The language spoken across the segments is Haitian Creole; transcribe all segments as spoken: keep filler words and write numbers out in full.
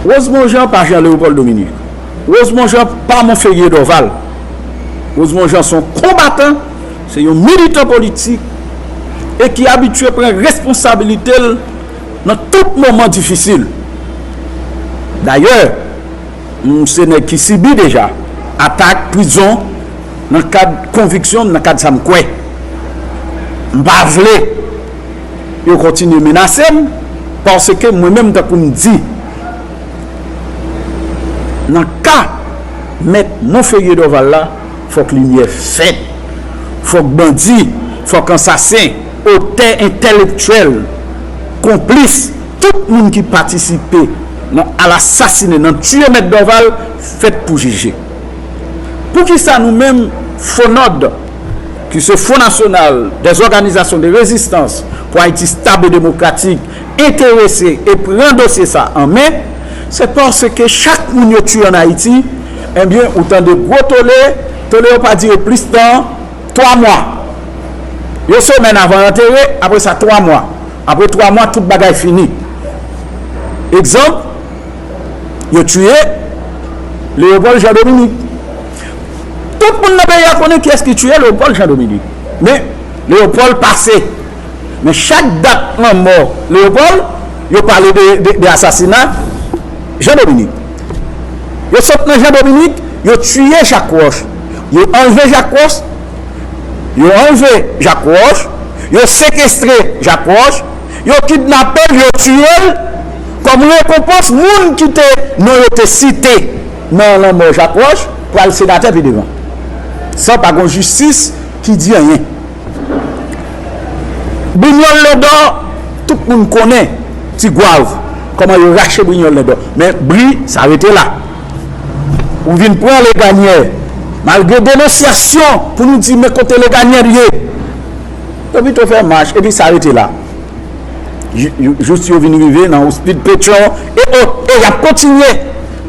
Rosemond Jean pa Jean Léopold Dominique. Rosemond Jean pa Monferrier Dorval. Rosemond Jean se yon konbatan, se yon militan politik e ki abitye pran responsabilite l nan tout moman difisil. Dayè, m se nèg ki sibi deja atak, prizon, nan kad konviksyon m, nan kad sa m kwè. M pa vle yo kontinye menase m, paske mwen menm, tankou m di, nan ka Mèt Monferrier Dorval la, fòk limyè fèt. Fòk bandi, fòk ansasen, otè entèlektyèl, konplis, tout moun ki patisipe nan al asasinen, nan tiye Mèt Dorval, fèt pou jije. Poukisa nou menm, Fonòd, ki se Front National des Organisations de Résistance pour Haïti Stable et Démocratique, enterese e pran dosye sa an men, se paske chak moun yo tiye ann Ayiti, ebyen, ou tande gwo tole, tole yo pa dire plis tan twa mwa. Yon semèn avan yo antere, apre sa twa mwa. Apre twa mwa, tout bagay fini. Egzanp, yo tiye Léopold Jean Dominique. Tout moun nan peyi a konnen kiyès ki tiye Léopold Jean Dominique. Men, Léopold pase. Men chak dat lanmò Léopold, yo pale de, de, de asasina Jean Dominique. Yo sot nan Jean Dominique, yo tiye Jacques Roche. Yo anlve Jacques Roche, yo anlve Jacques Roche, yo sekestre Jacques Roche, yo kidnape l, yo tiye l. Kòm rekonpans, moun ki te, non yo te site nan lanmò Jacques Roche pral senatè pi devan. San pa gon jistis ki di anyen. Brignol Lendor, tout moun konnen Ti Gwav, kòman yo rache Brignol Lendor. Men Bri, sa rete la. Ou vin pran Leganyè. Malgre denonsyasyon pou nou di men kote Leganyè ye, yo pito fè mach, epi sa rete la. Jou-, jou-, jous yo vin rive nan ospid Petyon e, e, e y ap kontinye.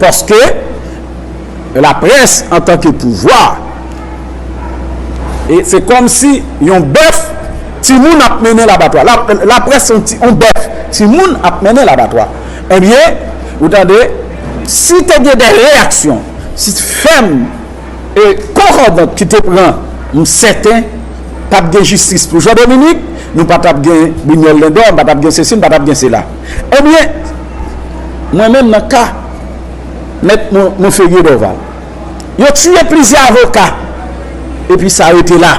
Paske laprès antanke pouvwa, e se kòmsi yon bèf, timoun ap mennen labatwa. La, laprès se yon ti, yon bèf, timoun ap mennen labatwa. Ebyen, ou tande, si te gen de reyaksyon, si fèm e konkòdant ki te pran, m sèten, p ap gen jistis pou Jean Dominique, nou pa t ap gen Brignol Lendor, m pa t ap gen sesi, m pa t ap gen sela. Ebyen, mwen menm nan ka Mèt Mon-, Monferrier Dorval, yo tiye plizyè avoka, epi sa rete la.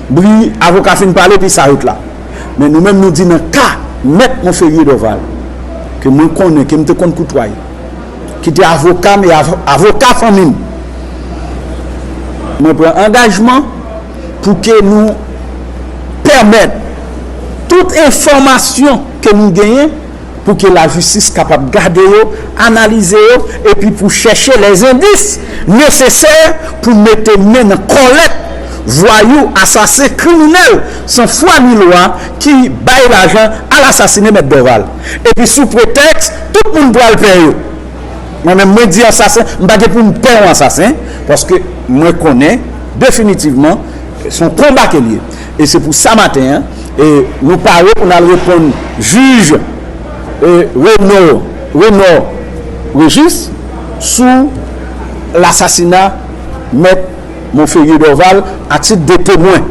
Bri avoka fin pale, epi sa ret la. Men nou menm nou di nan ka Mèt Monferrier Dorval, ke mwen konnen, ke m te konn koutwaye, ki te avoka m e av-, avoka fanmi m. Mwen pran angajman pou ke nou pèmèt tout enfòmasyon ke nou genyen pou ke lajistis kapab gade yo, analize yo, epi pou chèche lèzendis nesesè pou mete men nan kòlèt vwayou, asasen, kriminèl, san fwa ni lwa ki bay lajan al asasinen Mèt Dorval. Epi sou pretèks tout moun pral pè yo. Mwen menm, mwen di ansasen, m pa gen pou m pè yon ansasen, paske mwen konnen definitivman se yon konba ke l ye. E se pou sa maten an, e nou pare pou n al reponn jij, e, Renaud, Renaud Régis sou lasasina Mèt Monferrier Dorval a tit de temwen,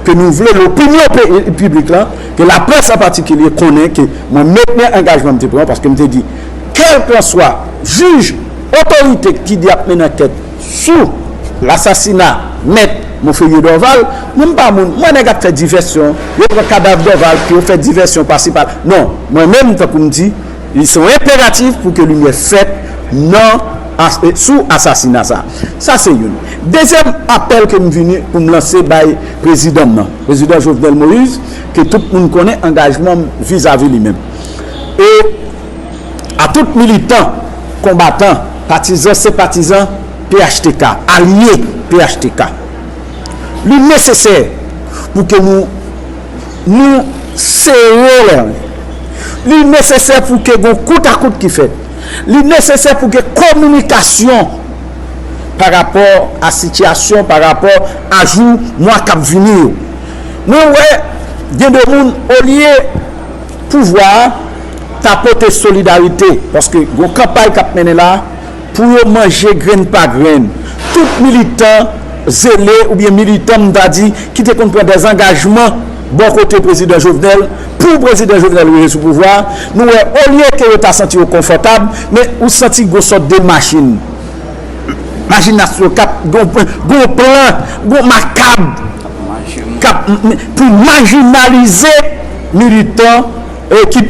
ke nou vle lopinyon pe-, piblik lan, ke laprès an patikilye konnen ke mwen mentni angajman m te pran, paske m te di, kèlkanswa jij, otorite ki di ap mennen ankèt sou lasasina Mèt Monferrier Dorval, mwen m pa moun, mwen nèg ap fè divèsyon, yo pran kadav Dorval pou yo fè divèsyon pasi pala. Non, mwen menm, tankou m di, li se yon enperatif pou ke limyè fèt nan as-, sou asasina sa. Sa se youn. Dezyèm apèl ke m vini pou m lanse bay prezidan m nan, prezidan Jovenel Moïse, ke tout moun konnen angajman m vizavi li menm. E a tout militan, konbatan, patizan, senpatizan P H T K, alye P H T K. Li nesesè pou ke nou, nou sere lè. Li nesesè pou ke gon kout a kout ki fèt. Li nesesè pou ke kominikasyon pa rapò a sitiyasyon, pa rapò a jou, mwa k ap vini yo. Mwen wè gen de moun, olye pouvwa a, ta pote solidarite, paske gon kanpay k ap mennen la pou yo manje grenn pa grenn. Tout militan zele oubyen militan, m ta di, ki te konn pran dèzangajman bò kote prezidan Jovenel, pou prezidan Jovenel rive sou pouvwa, nou wè, olye ke yo ta santi yo konfòtab, men ou santi gon sòt de machin. Machin nasyon k ap, gon, gon plan, gon makab k ap, pou majinalize militan e ki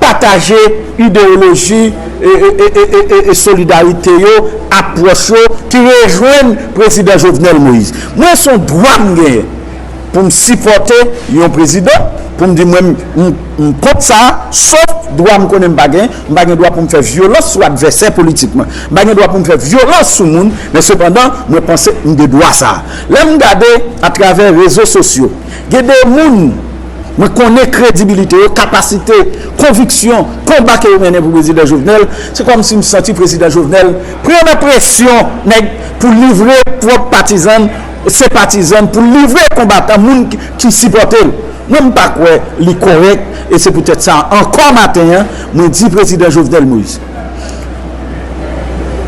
pataje ideyoloji e, e, e, e, e, e solidarite yo, apwòch yo, ki rejwenn prezidan Jovenel Moïse. Mwen, se yon dwa m genyen pou m sipòte yon prezidan, pou m di mwen, m, m, m kont sa, sof dwa m konnen m pa gen, m pa gen dwa pou m fè vyolans sou advèsè politik mwen. M pa gen dwa pou m fè vyolans sou moun, men sepandan, mwen panse m gen dwa sa. Lè m gade atravè rezo sosyo, gen de moun mwen konnen kredibilite yo, kapasite, konviksyon, konba ke yo mennen pou prezidan Jovenel. Se kòmsi m santi prezidan Jovenel pran nan presyon nèg pou livre pwòp patizan, senpatizan, pou livre konbatan, moun ki, ki sipòte l. Mwen, m pa kwè li kòrèk, e se poutèt sa, ankò maten an, mwen di prezidan Jovenel Moïse,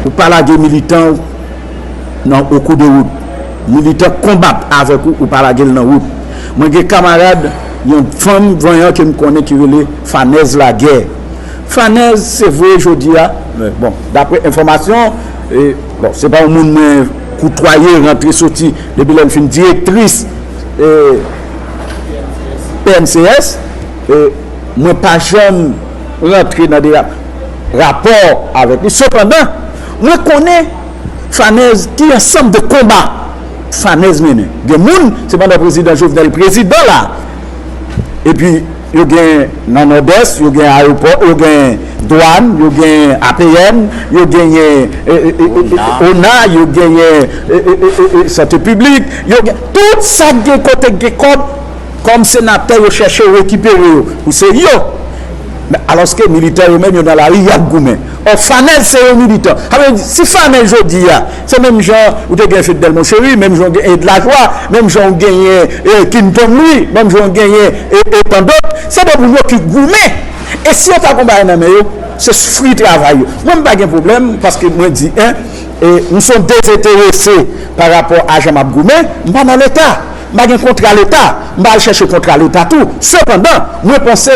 ou pa lage militan w nan okou de wout. Militan konbat avèk ou, ou pa lage l nan wout. Mwen gen kamarad, yon fanm vanyan ke m konnen ki rele Fanèz Lagè. Fanèz, se vre jodi a, men bon, daprè enfòmasyon, e, bon, se pa yon moun mwen koutwaye, rantre soti, depi lè l fin direktris, e, P N C S, e, mwen pa janm rantre nan de rap-, rapò avèk li. Sepandan, mwen konnen Fanèz ki ansanm de konba Fanèz mennen. Gen moun, se pandan prezidan Jovenel prezidan la, epi yo gen nan Nòdès, yo gen ayewopò, yo gen dwàn, yo gen A P N, yo genyen e, e, e, e, ona, yo genyen e, e, e, e, e, sante piblik, yo gen tout sa k gen kote k gen kòb, kòm senatè, yo chèche rekipere yo pou se yo. Men, alòske militan yo menm, yo nan lari, y ap goumen. Ò, Fanèz se yon militan. Sa vle di, si Fanèz jodi a, se menm jan ou te gen Fednel Monchéry, menm jan w gen Ed Lajwa, menm jan w genyen e, Quinton Louis, menm jan w genyen e, e tan dòt, se de moun yo ki goumen. E si yo ta gon bagay nan men yo, se fwi travay yo. Mwen, m pa gen pwoblèm, paske mwen di, en, e, m se yon dezenterese pa rapò a jan m ap goumen, m pa nan Leta. M pa gen kontra Leta, m pa al chèche kontra Leta tou. Sepandan, mwen panse,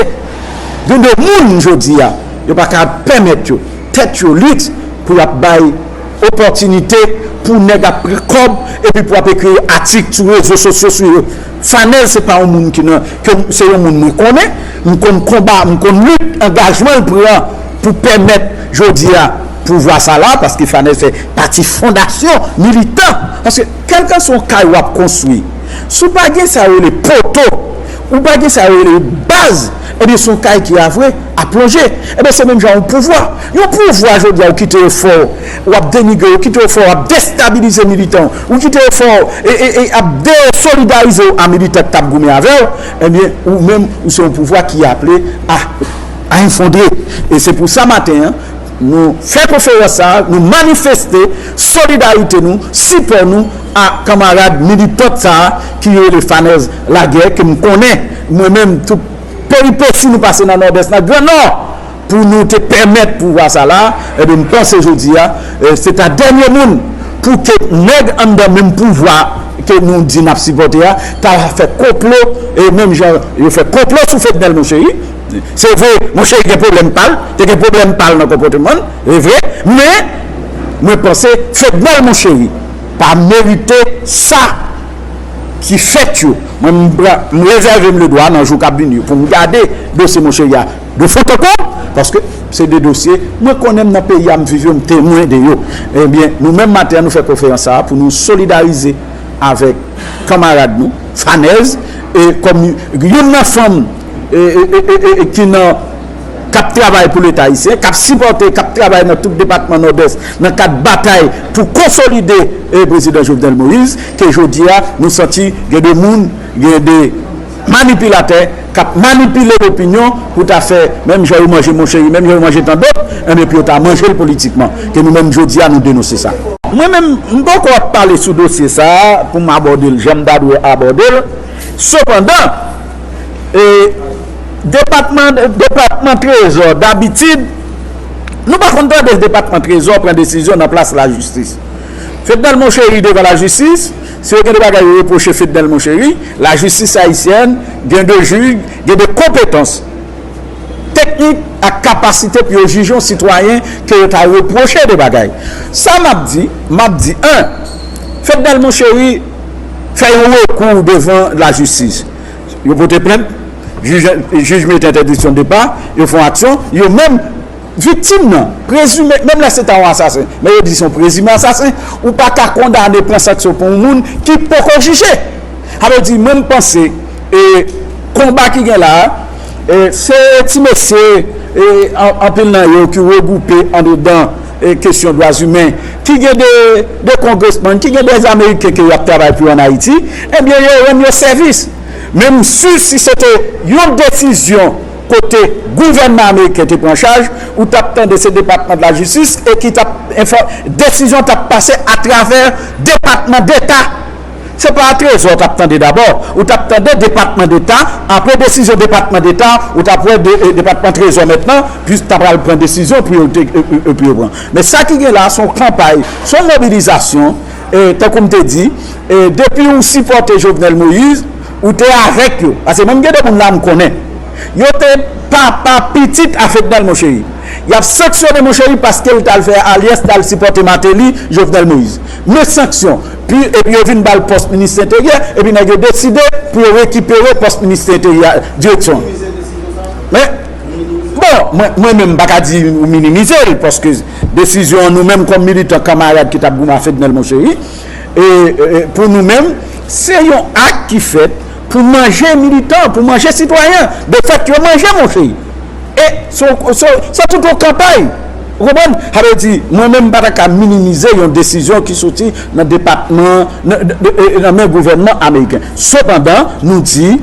gen de moun jodi a, yo pa ka pèmèt yo, tèt yo lit pou y ap bay opòtinite pou nèg ap pran kòb epi pou ap ekri atik sou rezo sosyo sou yo. Fanèl se pa yon moun ki nan, ke m, se yon moun mwen konnen, m konn konba, m konn lit, angajman l pran pou pèmèt jodi a pouvwa sa la, paske Fanèl fè pati fondasyon militan. Paske kèlkanswa yon kay w ap konstwi, si w pa gen sa yo rele poto, ou pa gen sa yo rele baz, ebyen se yon kay ki avwe a plonje. Ebyen se menm jan yon pouvwa. Yon pouvwa jodi a ou kite yo fè w, w ap denigre, ou kite yo fè w, w ap destabilize militan, ou kite yo fè w, e, e, e ap desolidarize w a militan k t ap goumen avè w, ebyen ou menm ou se yon pouvwa ki aple a, a efondre. E se pou sa maten an, nou fè konferans sa a, nou manifeste solidarite nou, sipò nou a kanmarad militant sa a ki rele Fanèz Lagè, ke m konnen, mwen menm, tout peripesi nou pase nan Nòdès, nan Gran Nò, pou nou te pèmèt pouvwa sa la, ebyen, m panse jodi a, e, se ta dènye moun pou ke nèg anndan menm pouvwa ke nou di n ap sipòte a, ta fè konplo, e menm jan yo fè konplo sou Fednel Monchéry, Se vre, Monchéry gen pwoblèm pa l, te gen pwoblèm pa l nan konpòteman l, e vre, men mwen panse Fednel Monchéry pa merite sa ki fèt yo. Mwen, m, m rezève m ledwa nan jou k ap vini yo pou m gade dosye Monchéry a de fon an konm, paske se de dosye mwen konnen m nan peyi a, m viv yo, m temwen de yo. Ebyen, nou menm maten an, nou fè konferans sa a pou nou solidarize avèk kanmarad nou, Fanèz, e kòm youn nan fanm e, e, e, e, e, ki nan, k ap travay pou Leta ayisyen, k ap sipòte, k ap travay nan tout depatman Nòdès, nan kad batay pou konsolide, e, prezidan Jovenel Moïse, ke jodi a, nou santi gen de moun, gen de manipilatè k ap manipile lopinyon pou ta fè, menm jan yo manje Monchéry, menm jan yo manje tan dòt, enben pou yo ta manje l politikman. Ke nou menm jodi a, nou denonse sa. Mwen menm, m poko ap pale sou dosye sa a pou m abòde l jan m ta dwe abòde l. Sepandan, e, Depatman, Depatman Trezò, dabitid, nou pa konn tande Depatman Trezò pran desizyon nan plas lajistis. Fednel Monchéry devan lajistis, si yo gen de bagay yo repwoche Fednel Monchéry, lajistis ayisyèn gen de jij, gen de konpetans teknik ak kapasite pou yo jije yon sitwayen ke yo ta repwoche de bagay. Sa m ap di, m ap di, en, Fednel Monchéry fè yon rekou devan lajistis. Yo pote plent, jij, jij mete entèdiksyon de depa, yo fè yon aksyon, yo menm viktim nan, prezime, menm lè se ta yon asasen, men yo di se yon prezime asasen, ou pa ka kondane, pran sanksyon pou yon moun ki poko jije. Sa vle di, mwen, m panse, e, konba ki gen la a, e, se ti mesye, e, an- anpil nan yo ki regwoupe andedan, e, kesyon dwa imen, ki gen de, de kongresmann, ki gen de Ameriken ke y ap travay pou yo ann Ayiti, ebyen, yo rann yo sèvis. Men m si, si se te yon desizyon kote gouvènman ameriken te pran chaj, ou t ap tande se Depatman de la Jistis e ki t ap enfò- desizyon t ap pase atravè Depatman Deta. Se pa Trezò w t ap tande dabò. Ou t ap tande Depatman Deta. Apre desizyon Depatman Deta, ou t ap wè de, e, Depatman Trezò mentnan, pi ta pral pran desizyon pou yo te, e, e, e, pou yo pran. Men sa ki gen la, se yon kanpay, se yon mobilizasyon, e, tankou m te di, e, depi ou sipòte Jovenel Moïse, ou te avèk yo. Paske menm gen de moun la m konnen. Yo te papa pitit a Fednel Monchéry. Y ap sanksyone Monchéry paske l t al fè alyans, t al sipòte Martelly, Jovenel Moïse. Men sanksyon. Pi, epi yo vin ba l pòs minis enteryè, epi nèg yo deside pou yo rekipere pòs minis enteryè, direksyon. Men, bon, mwen, mwen menm, m pa ka di ou minimize l, paske desizyon an nou menm kòm militan, kanmarad ki t ap goumen a Fednel Monchéry, e, e, e, pou nou menm, se yon ak ki fèt pou manje militan, pou manje sitwayen. De fèt, yo manje Monchéry. E se, se, se tout yon kanpay. Ou konprann? Sa vle di, mwen menm, m pa ta ka minimize yon desizyon ki soti nan depatman, nan, de- de- nan men gouvènman ameriken. Sepandan, nou di,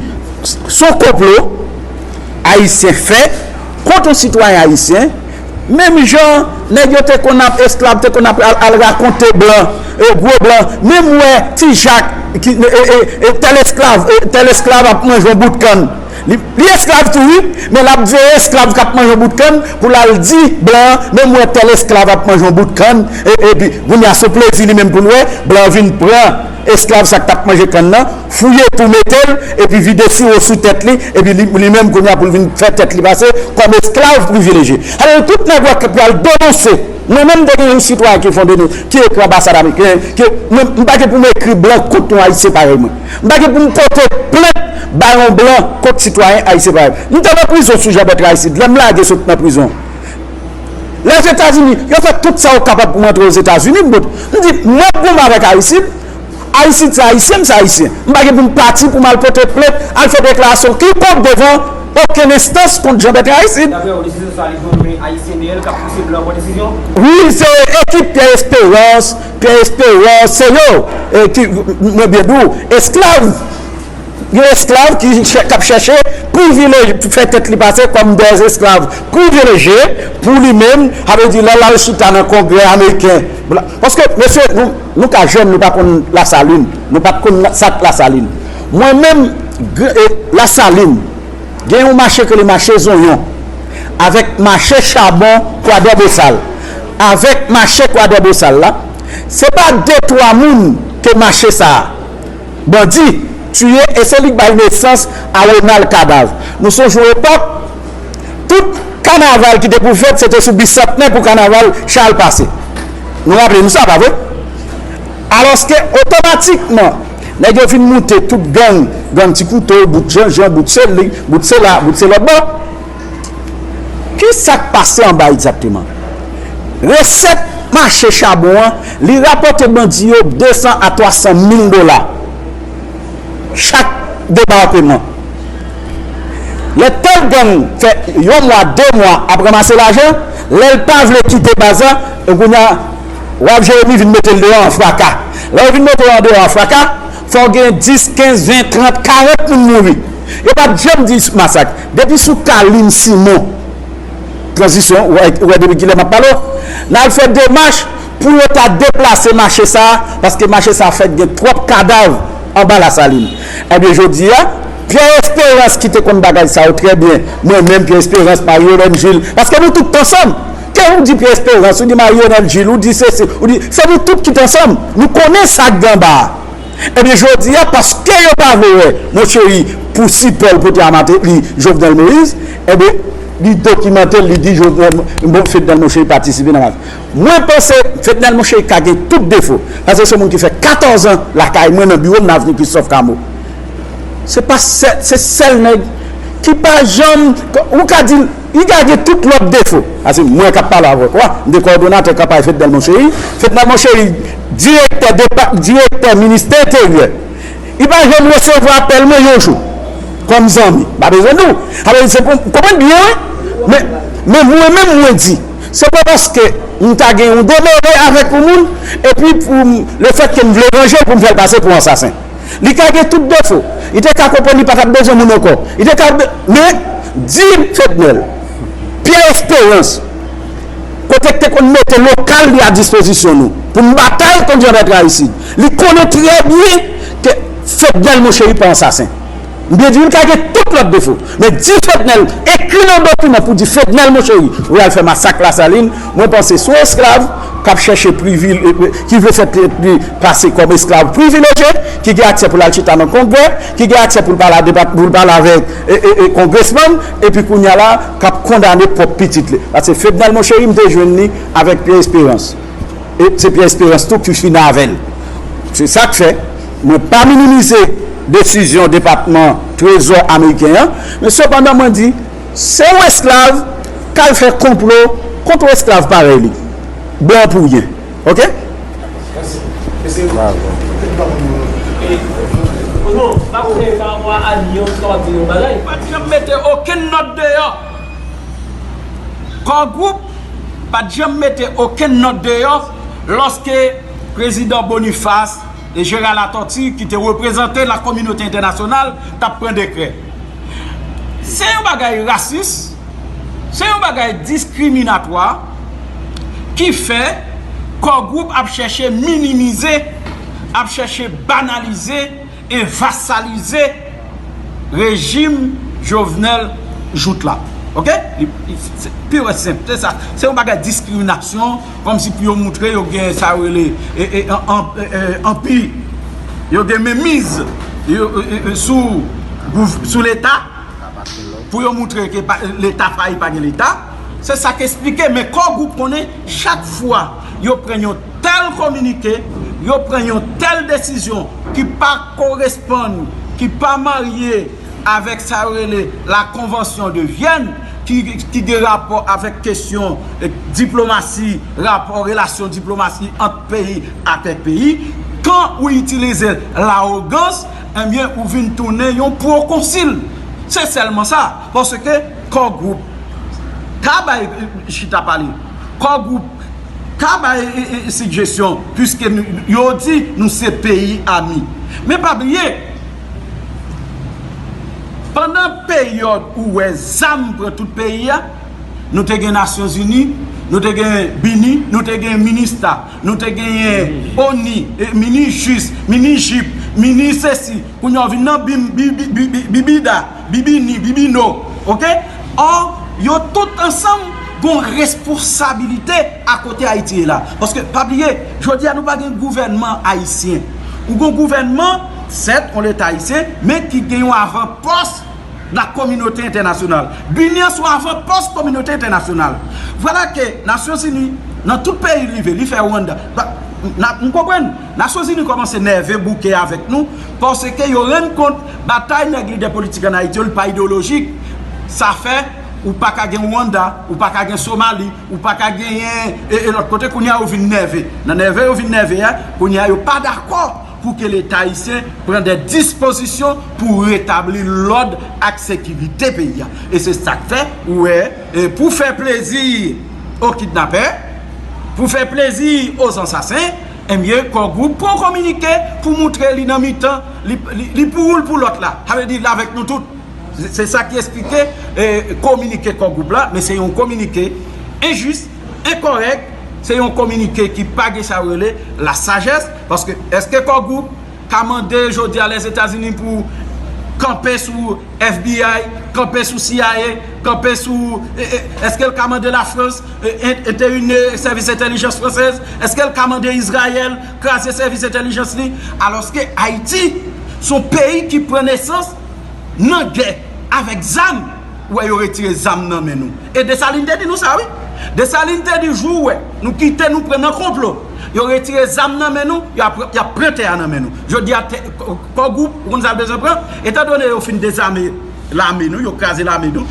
se yon konplo ayisyen fè kont yon sitwayen ayisyen, menm jan nèg yo te konn ap, esklav te konn ap al, al rakonte blan, e, gwo blan, menm wè Ti Jak, ki, e, e, e, tèl esklav, e, tèl esklav ap manje yon bout kann. Li, li esklav tou, wi, men l ap veye esklav k ap manje yon bout kann pou l al di blan an, menm wè tèl esklav ap manje yon bout kann, e, epi kounye a se plezi li menm pou l wè, blan an vin pran esklav sa k t ap manje kann nan, fouye tou mete l, epi vide siwo sou tèt li, epi li, li menm kounye a pou l vin fè tèt li pase kòm esklav privilejye. Alò, tout nèg wè k pral denonse. Mwen menm, m te gen yon sitwayen ki fè yon denons, ki ekri anbasad ameriken, ki, mwen, m pa gen pou m ekri blan kont yon ayisyen parèy mwen. M pa gen pou m pote plent bay yon blan kont sitwayen ayisyen parèy mwen. M te nan prizon sou Jean Bertrand Aristide, lè m lage sot nan prizon. Lèzetazini, yo fè tout sa yo kapab pou m antre Ozetazini, m bout. M di, mwen ap goumen avèk Aristide, Ayisyen se Ayisyen, m se Ayisyen. M pa gen pou m pati pou m al pote plent, al fè deklarasyon kikonk devan okenn enstans kont Jean Bertrand Aristide. Daprè w, desizyon sa a li pran men Ayisyen dèyè l k ap pouse blan pran desizyon? Wi, se ekip Pierre Espérance, Pierre Espérance, se yo, e, ki, mwen byen di w, esklav. Yon esklav ki chè- k ap chèche privilej, fè tèt li pase kòm de esklav privilejye pou li menm, sa vle di lè l al chita nan Kongrè ameriken. Bla- Paske, mesye, nou, nou ka jèn, nou pa konn Lasalin, nou pa t konn sa k Lasalin. Mwen menm, gr- e, Lasalin, gen yon mache k rele mache Zonyon, avèk mache chabon Kwadèbosal, avèk mache Kwadèbosal la, se pa de twa moun ke mache sa a. Bandi tiye, e se li k bay nesans a Ronald Kadav. Nou sonje yon epòk, tout kanaval ki te pou fèt, se te sou Bisantnè pou kanaval Chal pase. Nou raple nou sa, pa vre? Alòske, otomatikman, nèg yo vin moute tout gang, gang Ti Kouto, bout Janjan, bout seli, bout sela, bout se lòt bò. Ki sa k pase anba egzakteman? Resèt mache chabon an, li rapòte bandi yo de san a twa san mil dola chak debakeman. Lè tèl gang fè yon mwa, de mwa ap ranmase lajan, lè l pa vle kite baz la, e kounye a, w ap Jeremi vin mete l deyò an fraka. Lè yo vin mete yo an deyò an fraka, fò w gen dis, kenz, ven, trant, karant moun mouri. Yo pa t janm di masak. Depi sou Kalin Simon, tranzisyon, ou wè, ou wè depi kilè m ap pale w, n al fè demach pou yo ta deplase mache sa a, paske mache sa a fèk gen twòp kadav anba Lasalin. Ebyen, jodi a, Pierre Espérance ki te konn bagay sa yo trè byen. Mwen menm, Pierre Espérance, Marie Hélène Gilles. Paske nou tout t ansanm. Ke ou di Pierre Espérance, ou di Marie Hélène Gilles, ou di Cécile, ou di, se nou tout ki t ansanm. Nou konnen sa k gen anba a. Ebyen, jodi a, paske yo pa vle wè Monchery pou sipò l pote a Martelly, Jovenel Moïse, ebyen, li dokimante l, li di Jovenel, bon, Fednel Monchery patisipe nan mafya. Mwen panse Fednel Monchery ka gen tout defo. Paske se moun ki fè katòz an lakay mwen nan biwo m nan Avni Christophe Cameau. Se pa sè, se sèl nèg ki pa janm, ou ka di, li ka gen tout lòt defo. Paske mwen k ap pale avèk ou a, m te kowòdonatè kanpay Fednel Monchery. Fednel Monchery, direktè depa-, direktè ministè enteryè. Li pa janm resevwa apèl mwen yon jou. Kòm zanmi. Pa bezwen di w. Sa vle di se pou, konprann byen, wi. Men, men mwen menm, mwen di, se pa paske m ta gen yon demere avèk yon moun, epi pou m, lefètke m vle vanje l pou m fè l pase pou ansasen. Li ka gen tout defo. Li te ka konprann li pa t ap bezwen moun ankò. Li te ka be-, men, di Fednel, Pierre Espérance, kote k te konn mete lokal li a dispozisyon nou pou n batay kont Jean Bertrand Aristide. Li konnen trè byen ke Fednel Monchery pa ansasen. M byen di, li ka gen tout lòt defo. Men di Fednel, ekri nan dokiman pou di Fednel Monchery, ou al fè masak Lasalin, mwen panse se yon esklav k ap chèche privil-, ki vle fè tèt li pase kòm esklav privilejye, ki gen aksè pou l al chita nan kongrè, ki gen aksè pou l pale a depat-, pou l pale avèk, e, e, e, kongresmann, epi kounye a la, k ap kondane pwòp pitit li. Paske Fednel Monchery, m te jwenn li avèk Pierre Espérance. E se Pierre Espérance tou ki fini avè l. Se sa k fè, mwen pa minimize desizyon Depatman Trezò ameriken an, men sepandan mwen di, se yon esklav k al fè konplo kont yon esklav parèy li. Blan pou yen. Oke? Non, pa konnen pa rapò a Annie an, sa w ap di yon bagay. Pa t janm mete okenn nòt deyò. Kò gwoup pa t janm mete okenn nòt deyò lòske Prezidan Boniface e Gérard Latortue, ki te reprezante la kominote entènasyonal, t ap pran dekrè. Se yon bagay rasis, se yon bagay diskriminatwa ki fè Kò Gwoup ap chèche minimize, ap chèche banalize e vasalize rejim Jovenel jout la. Oke? Li, li, se, pi wè senp, se sa. Se yon bagay diskriminasyon, kòmsi pou yo moutre yo gen sa yo rele, e, e, an, an, e, e, anpi, yo gen menmiz yo, e, e, sou, sou Leta, pou yo moutre ke pa, Leta fayi, pa gen Leta. Se sa k esplike, men Kò Gwoup konnen chak fwa yo pran yon tèl kominike, yo pran yon tèl desizyon ki pa koresponn, ki pa marye avèk sa yo rele la Convention de Vienne, ki, ki gen rapò avèk kesyon, eh, diplomasi, rapò relasyon diplomasi ant peyi avèk peyi. Kan ou itilize lawogans, ebyen, ou vin tounen yon pwokonsil. Se sèlman sa. Paske Kò Gwoup ka bay, eh, chita pale. Kò Gwoup ka bay, e, e, sigjesyon, piske nou, yo di nou se peyi ami. Men pa bliye, pandan peryòd ou wè zam pran tout peyi a, nou te gen Nasyonzini, nou te gen BINUH, nou te gen MINUSTAH, nou te genyen ONI, e, MINUJUST, MINUJIP, MINUSESI, kounye a w vin nan BIM, bi, bi, bi, bi, BIBIDA, BIBINI, BIBINO, oke? Ò, yo tout ansanm gon responsabilite a kote Ayiti ye la. Paske, pa bliye, jodi a nou pa gen gouvènman ayisyen. Ou gon gouvènman, sèt, yon Leta ayisyen, men ki gen yon avanpòs la kominote entènasyonal. BINUH se yon avanpòs kominote entènasyonal. Vwala ke Nasyonzini, nan tout peyi l rive, li fè Rwanda. Ba, n ap, m konprann, Nasyonzini kòmanse nève bouke avèk nou, paske yo rann kont batay nèg lidè politik ann Ayiti yo, li pa ideyolojik. Sa fè, ou pa ka gen Rwanda, ou pa ka gen Somali, ou pa ka genyen, e, e lòt kote, kounye a yo vin nève. Nan nève yo vin nève a, kounye a yo pa dakò pou ke Leta ayisyen pran de dispozisyon pou retabli lòd ak sekirite peyi a. E se sa k fè, ou wè, e, pou fè plezi o kidnapè, pou fè plezi o zansasen, ebyen, Kò Gwoup pran kominike pou moutre li nan mitan, li, li, li pou ou, l pou lòt la. Sa vle di, l avèk nou tout. Se, se sa ki esplike, e, kominike Kò Gwoup la, men se yon kominike enjis, enkòrèk, se yon kominike ki pa gen sa yo rele la sajès, paske èske Kò Gwoup ka mande jodi a Lèzetazini pou kanpe sou F B I, kanpe sou C I A, kanpe sou, e, e, èske l ka mande Lafrans, e, en- entèwine sèvis entèlijans fransèz? Èske l ka mande Izrayèl kraze sèvis entèlijans li? Alòske Ayiti se yon peyi ki pran nesans nan gè avèk zam. Ou wè, yo retire zam nan men nou. E Desalin te di nou sa, wi. Desalin te di, jou ou wè nou kite nou pran nan konplo, yo retire zam nan men nou, y ap y ap pran tè a nan men nou. Jodi a, tè- kò gwoup, ou konn sa l bezwen pran? Etandone yo fin dezame lame nou, yo kraze lame nou,